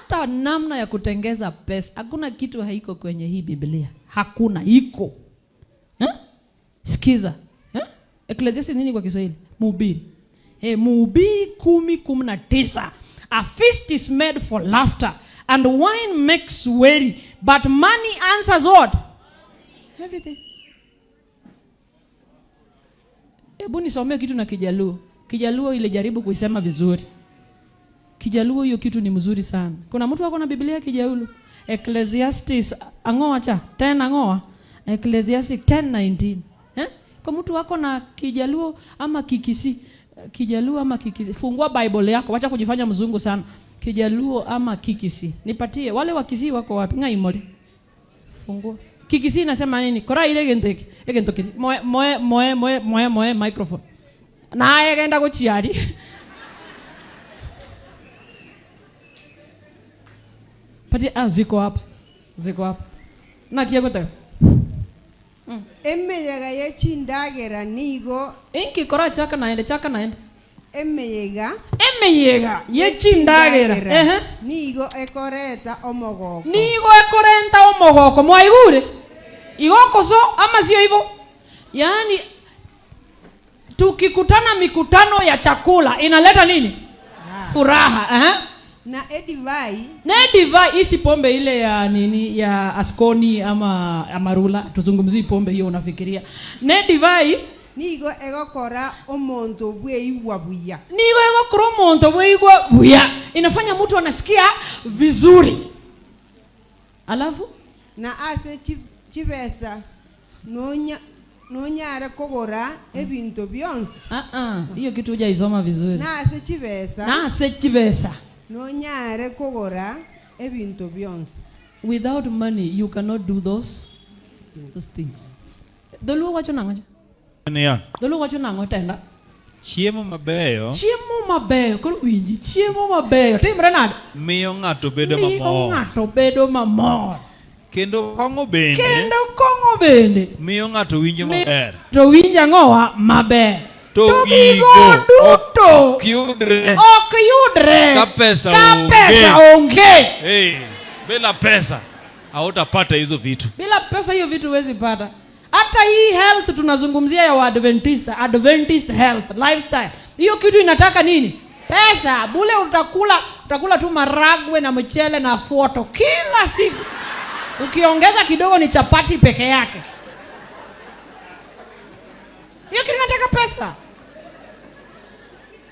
Hata namna ya kutengeza pesa, hakuna kitu haiko kwenye hii Biblia. Hakuna, iko. Eh? Sikiza. Eh? Ecclesiastes nini kwa Kiswahili? Mhubiri. Mhubiri 10:19. A feast is made for laughter and wine makes merry, but money answers what? Everything. Hebu nisomee kitu na Kijaluo. Kijaluo ile jaribu kuisema vizuri. Kijaluo hiyo kitu ni mzuri sana. Kuna mtu wako na Biblia Kijaluo? Ecclesiastes angoa cha 10 angoa. Ecclesiastes 10:19. Eh? Kwa mtu wako na Kijaluo ama Kikisi, Kijaluo ama Kikisi. Fungua Bible yako, wacha kujifanya mzungu sana. Kijaluo ama Kikisi. Nipatie wale wa Kisii wako wapi? Ngaimori. Fungua. Kikisi inasema nini? Kora ile genteki. Egentoki. Moe moe moe moe moe moe microphone. Naye genda gochiari. Patia ziko hapa. Ziko hapa. Na kiagota. Emeyega yechindagera nigo Inki kora chaka naende chaka naende. Emeyega Emeyega yechindagera. Ehe. Nigo ekoreta omogoko. Nigo ekorenta omogoko. Mwaigure? Igokoso ama sio hivyo? Yaani tukikutana mikutano ya chakula inaleta nini? Furaha. Ehe. Na edivai. Na edivai isi pombe ile ya nini ya Asconi ama Amarula, tuzungumzie pombe hiyo unafikiria. Na edivai nigo egokora omonto bweigwa buya. Nigo egokora omonto bweigwa buya. Inafanya mtu anasikia vizuri. Alafu na ase chibesa nonyare kogora ebinto byonsi. Hiyo kitu hujaisoma vizuri. Na ase chibesa. Na ase chibesa. Nonyare kogora ebinto byonsi. Without money you cannot do those things. Dholuo wacho nang'o? Niya. Dholuo wacho nang'o tenda? Chiemo mabeyo. Chiemo mabeyo, koro winji, chiemo mabeyo. Timre nade? Miyo ng'ato bedo mamor. Miyo ng'ato bedo mamor. Kendo kong'o bende. Kendo kong'o bende. Miyo ng'ato winjo maber. To winjo ang'owa maber. To gigo duto ok yudre. Ok yudre. Ka pesa Ka onge. pesa onge. Hey, bila pesa hautapata hizo vitu. Bila pesa hiyo vitu huwezi pata. Hata hii health tunazungumzia ya Waadventista, Adventist health, lifestyle. Hiyo kitu inataka nini? Pesa. Bule utakula tu maragwe na mchele na foto kila siku. Ukiongeza kidogo ni chapati peke yake. Hiyo kitu inataka pesa.